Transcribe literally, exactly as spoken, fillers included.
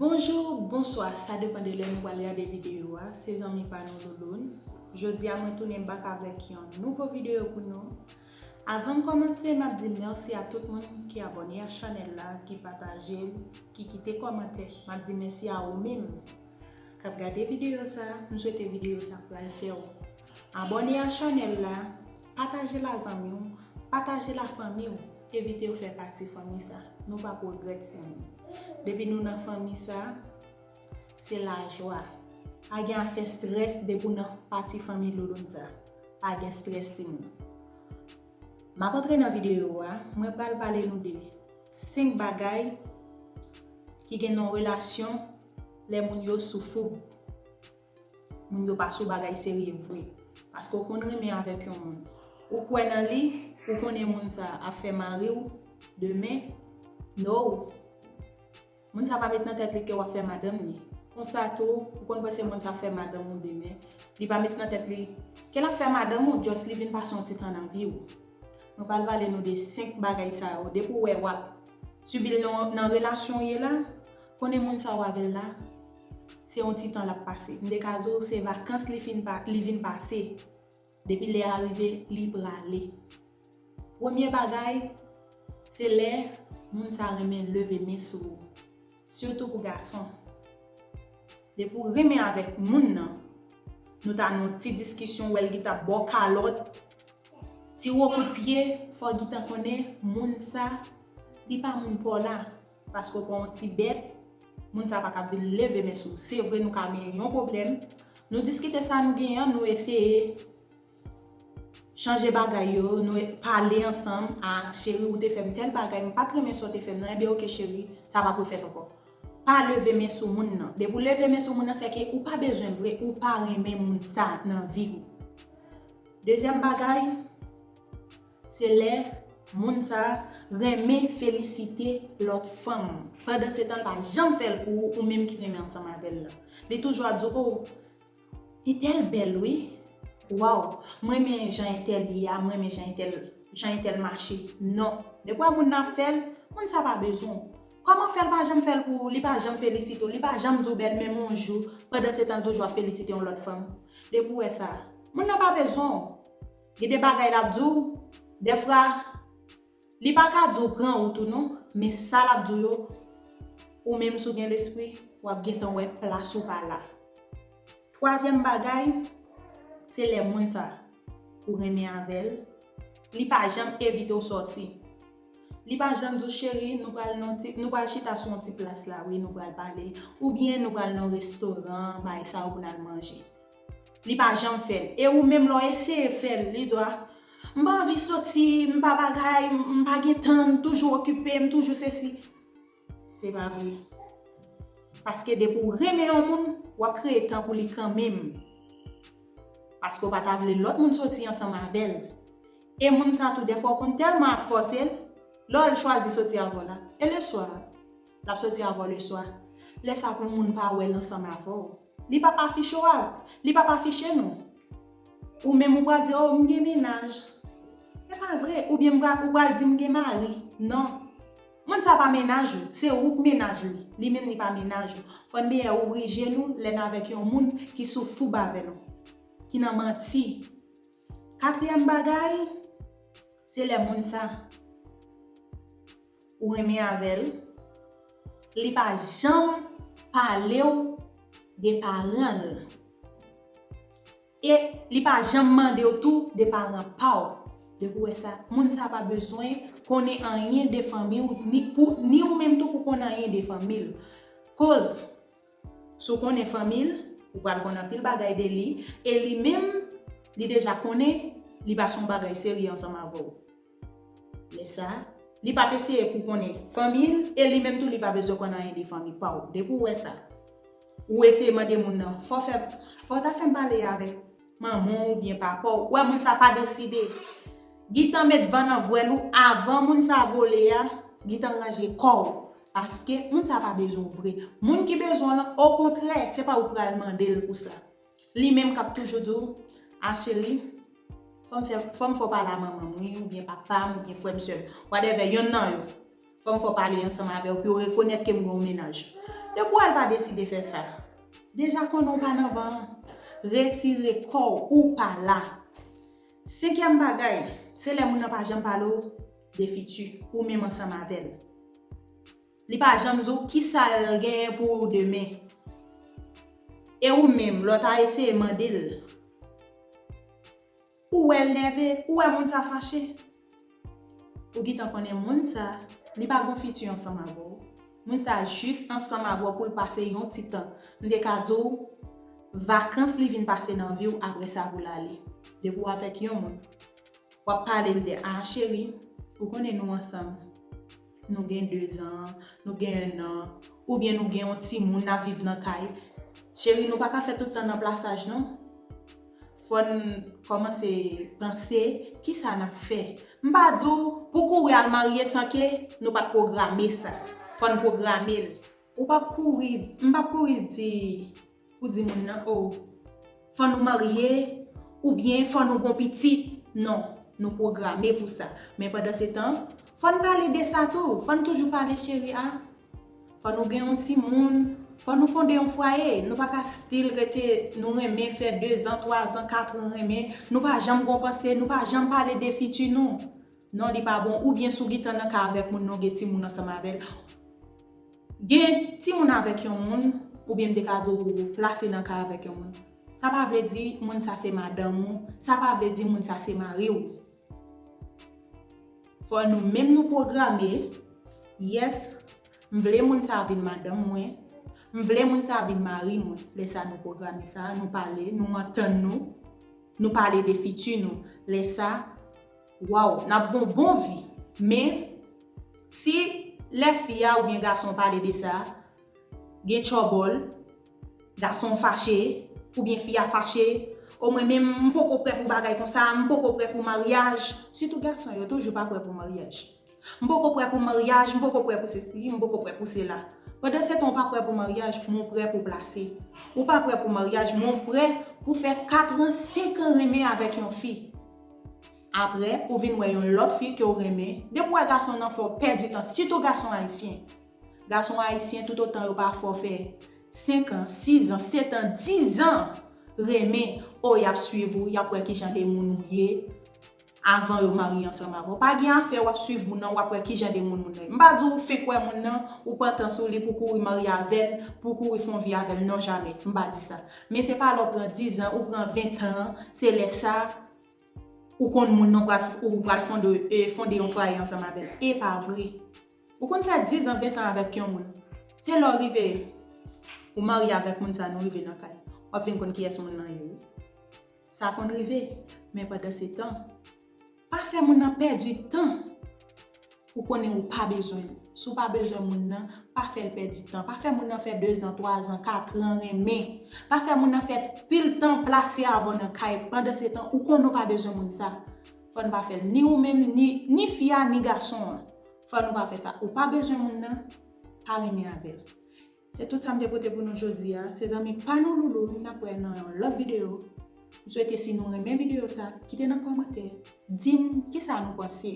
Bonjou, bonswa, sa depann de lè nou pral gade videyo a. Se zanmi pa nou Louloun. Jodi a mwen tounen back avèk yon nouvo videyo pou nou. Avan m kòmanse, m ap di mèsi a tout moun ki abòne a chanèl la, ki pataje l, ki kite kòmantè. M ap di mèsi a ou menm k ap gade videyo sa. M swete videyo sa pral fè w abòne a chanèl la, pataje l a zanmi w, pataje l a fanmi w, envite yo fè pati fanmi sa. Nou p ap regrèt, se nou. Depi nou nan fanmi sa, se lajwa. Pa gen afè strès depi w nan pati fanmi Louloun sa. Pa gen strès, timoun. M ap antre nan videyo a, mwen pral pale nou de senk bagay ki gen nan relasyon lè moun yo sou foub. Moun yo pa sou bagay serye vre. Paske w konn renmen avèk yon moun. Ou kwè nan li, ou konnen moun sa ap fè mari w demen. No. Moun sa pa met nan tèt li ke w ap fè madanm li. Konsa tou, ou konn panse moun sa ap fè madanm ou demen. Li pa met nan tèt li ke l ap fè madanm ou, just li vin pase yon ti tan nan vi w. Mwen pral pale nou de senk bagay sa yo. Depi w wè w ap sibi l nan, nan relasyon w ye la, konnen moun sa w avè l la, se yon ti tan l ap pase. M te ka di w se vakans li fin pa, li vin pase. Depi lè a rive, li prale. Premye bagay, se lè moun sa renmen leve men sou ou. Sitou pou gason. Depi w renmen avèk moun nan, nou ta nan yon ti diskisyon, w wè l gentan ba w kalòt, ti wo kout pye, fò w gentan konnen moun sa, li pa moun pa w la. Paske w pa yon ti bèt, moun sa pa ka vin leve men sou ou. Se vre nou ka gen yon pwoblèm, nou diskite sa nou genyen an, nou eseye chanje bagay yo, nou pale ansanm, a cheri, ou te fè m tèl bagay, m pa t renmen sa w te fè m nan, enben oke cheri, sa p ap refèt ankò. Pa leve men sou moun nan. Depi w leve men sou moun nan, sèke ou pa bezwen l vre, ou pa renmen moun sa nan vi w. Dezyèm bagay, se lè moun sa renmen felisite lòt fanm. Pandan se tan, l pa janm fè l pou ou, ou menm ki renmen ansanm avè l la. Li toujou ap di w, o, li tèl bèl, wi. Waw, m renmen jan entèl ye a, m renmen jan entèl, jan entèl mache. Non. Depi w wè moun nan ap fè l, moun sa pa bezwen w. Kòman fè l pa janm fè l pou ou, li pa janm felisite w, li pa janm di w bèl, menm yon jou, pandan se tan l toujou ap felisite yon lòt fanm. Depi w wè sa, moun nan pa bezwen w. Gen de bagay l ap di w, dèfwa, li pa ka di w pran wout ou non, men sa l ap di w yo, ou menm si w gen lespri, w ap gentan wè plas ou pa la. Twazyèm bagay, se lè moun sa ou renmen avè l, li pa janm envite w sòti. Li pa janm di w, cheri, nou pral nan ti, nou pral chita sou yon ti plas la, wi, nou pral pale. Oubyen nou pral nan restoran, bagay sa yo pou n al manje. Li pa janm fè l. E ou menm lè w eseye fè l, li di w, a, m pa anvi soti, m pa bagay, m pa gen tan, m toujou okipe, m toujou sesi. Se pa vre. Paske depi w renmen yon moun, w ap kreye tan pou li kanmenm. Paske w pa ta vle lòt moun soti ansanm avè l. E moun sa tou, dèfwa w konn tèlman ap fòse l, lè w chwazi soti avè w la, e leswa, l ap soti avè w leswa. Lè sa pou moun pa wè l ansanm avè w. Li p ap afiche w, li p ap afiche nou. Ou menm ou pral di, o, m gen mennaj. E pa vre, oubyen m pral, ou pral di m gen mari. Non. Moun sa pa mennaj ou, se ou k mennaj li. Li menm li pa mennaj ou. Fò n byen ouvri je nou lè n avèk yon moun ki sou foub avè nou, ki nan manti. Katriyèm bagay, se lè moun sa ou renmen avè l, li pa janm pale w de paran l. E li pa janm mande w tou de paran pa w. Depi w wè sa, moun sa pa bezwen konnen anyen de fanmi w, ni, pou, ni ou menm tou pou konn anyen de fanmi l. Koz, si w konnen fanmi l, ou pral konn anpil bagay de li, e li menm, li deja konnen li pa se yon bagay serye ansanm avè w. Lè sa, li p ap eseye pou konnen fanmi l, e li menm tou li pa bezwen konn anyen de fanmi pa w. Depi w wè sa, ou eseye mande moun nan, fò fè, fò w ta fè m pale avèk manman w oubyen papa w. Ou wè moun sa pa deside. Gentan met van nan vwèl ou avan moun sa vole a, gentan ranje kò w. Paske moun sa pa bezwen w vre. Moun ki bezwen w lan, okontrè, se pa ou pral mande l pou sa. Li menm k ap toujou di w, a cheri, fò m fè, fò m fè w pale a manman m, wi, oubyen papa m, oubyen frè m, sè m. Whatever, yonn nan yo. Fò m fè w pale ansanm avè w pou yo rekonèt ke m gen yon mennaj. Depi w pa deside fè sa, deja konnen w pa nan van an. Retire kò w, ou pa la. Senkyèm bagay, se lè moun nan pa janm pale w de fiti ou menm ansanm avè l. Li pa janm di w kisa l genyen pou ou demen. E ou menm, lè w ta eseye mande l, ou wè l nève, ou wè moun sa fache. Ou gentan konnen moun sa, li pa gon fiti ansanm avè w. Moun sa jis ansanm avè w pou l pase yon ti tan. M te ka di w, vakans li vin pase nan vi w, apre sa pou l ale. Depi w avèk yon moun, w ap pale l de, a cheri, ou konnen nou ansanm. Nou gen dezan, nou gen ennan, oubyen nou gen yon timoun n ap viv nan kay. Cheri, nou pa ka fè tout tan nan plasaj non. Fò n kòmanse panse kisa n ap fè. M pa di w pou kouri al marye san ke nou pa t pwograme sa. Fò n pwograme l. Ou p ap kouri, m p ap kouri di pou di moun nan, o, fò nou marye, oubyen fò nou gon pitit. Non, nou pwograme pou sa. Men pandan se tan, fò n pale de sa tou. Fò n toujou pale cheri a. Fò nou gen yon timoun. Fò nou fonde yon fwaye. Nou pa ka still rete, nou renmen fè dezan, twazan, katran renmen. Nou pa janm gon panse, nou pa janm pale de fiti nou. Non, li pa bon. Oubyen si w gentan nan kay avèk moun nan, w gen timoun ansanm avè l. Gen timoun avèk yon moun, oubyen m te ka di w ou plase nan kay avèk yon moun. Sa pa vle di moun sa se madanm ou, sa pa vle di moun sa se mari w. Fò nou menm nou pwograme, yes, m vle moun sa vin madanm mwen, m vle moun sa vin mari mwen. Lè sa nou pwograme sa, nou pale, nou antann nou, nou pale de fiti nou. Lè sa, waw, n ap gon bon vi. Men, si lè fi a oubyen gason pale de sa, gen tchòbòl, gason fache, oubyen fi a fache, o mwen menm, m poko prè pou bagay konsa, m poko prè pou maryaj. Sitou gason yo toujou pa prè pou maryaj. M poko prè pou maryaj, m poko prè pou sesi, m poko prè pou sela. Pandan se tan ou pa prè pou maryaj, men w prè pou plase. Ou pa prè pou maryaj, men w prè pou fè katran, senkan renmen avèk yon fi. Apre, ou vin wè yon lòt fi ke w renmen. Depi w wè gason nan fè w pèdi tan, sitou gason ayisyen. Gason ayisyen, toutotan yo pa fè w fè senkan, sizan, setan, dizan renmen, o, y ap swiv ou, y ap wè kijan de moun ou ye avan yo marye ansanm avè w. Pa gen afè w ap swiv moun nan, w ap wè kijan de moun moun nan ye. M pa di w fenk wè moun nan, ou pran tan sou li pou kouri marye avè l, pou kouri fè yon vi avè l, non, jamè. M pa di sa. Men se pa lè w pran dizan, ou pran ventan, se lè sa ou konn moun nan pral, ou pral fonde, e, fonde yon fwaye ansanm avè l. E pa vre. Ou konn fè dizan, ventan avèk yon moun. Se lè w rive, ou marye avèk moun sa, nou rive nan kay. W ap vin konn kiyès moun nan ye wi. Sa konn rive, men pandan se tan, pa fè moun nan pèdi tan. Ou konnen ou pa bezwen l. Si w pa bezwen moun nan, pa fè l pèdi tan. Pa fè moun nan fè dezan, twazan, katran renmen. Pa fè moun nan fè pil tan plase avè w nan kay. Pandan se tan, ou konnen ou pa bezwen moun sa. Fò n pa fè l. Ni ou menm, ni, ni fi a, ni gason an. Fò nou pa fè sa. Ou pa bezwen moun nan, pa renmen avè l. Se tout sa m te pote pou nou jodi a. Se zanmi pa nou Loulou, n ap wè nan yon lòt videyo. M swete si nou renmen videyo sa, kite nan kòmantè. Di m kisa nou panse.